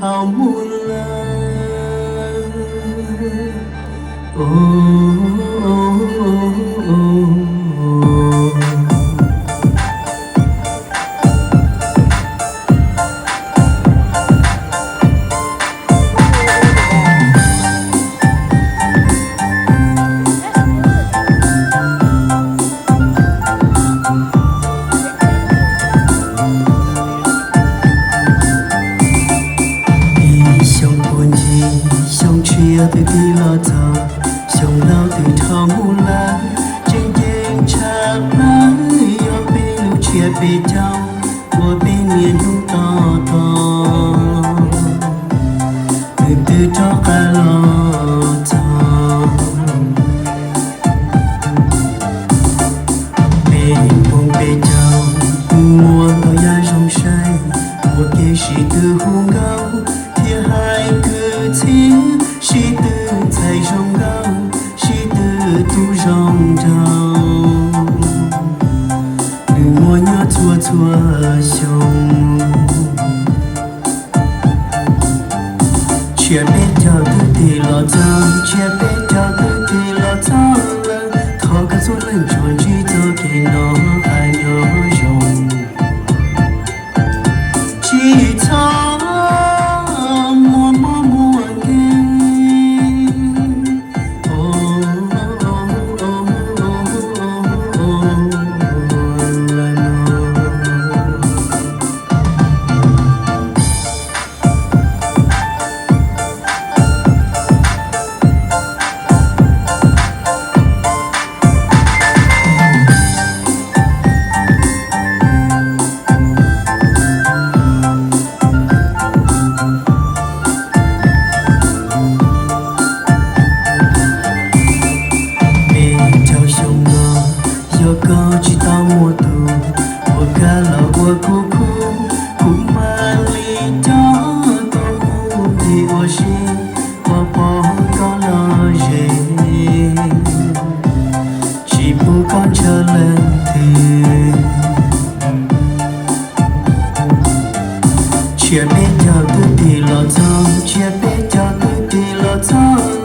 dhau mus lawm. Ib xyoo puag ncig xyoo tshiab twb tig los txog, xyoo laug twb dhau mus lawm, tseem ceeb tshaj plaws yog peb lub tsiab peb caug uas peb niaj hnub tos tos, nws twb rov qab los txog. Peb hmoov peb caug twb muaj ntau yam zoo saib, ua ke sib tw hu nkauj thiab hais kwv txhiaj, sib tw ntxhais zoo nkauj, sib tw tub zoo nraug, nws muaj nyob txhua txhua xyoo. Tsiab peb caug twb tig los txog, tsiab peb caug twb tig los txog lawm, thov koj txhua leej tsuas ntsib txoj kev noj qab nyob zoo, tsis txhob muaj mob muaj nkeeg. Peb caug xyoo no, yog koj tsis tau muaj tus uas kab los ua kuv khub, kuv mam li coj koj mus nce ua si, ua pov koj lom zem. Tsis pub koj ntshaw leej twg. Tsiab peb caug twb tig los txog, tsiab peb caug twb tig los txog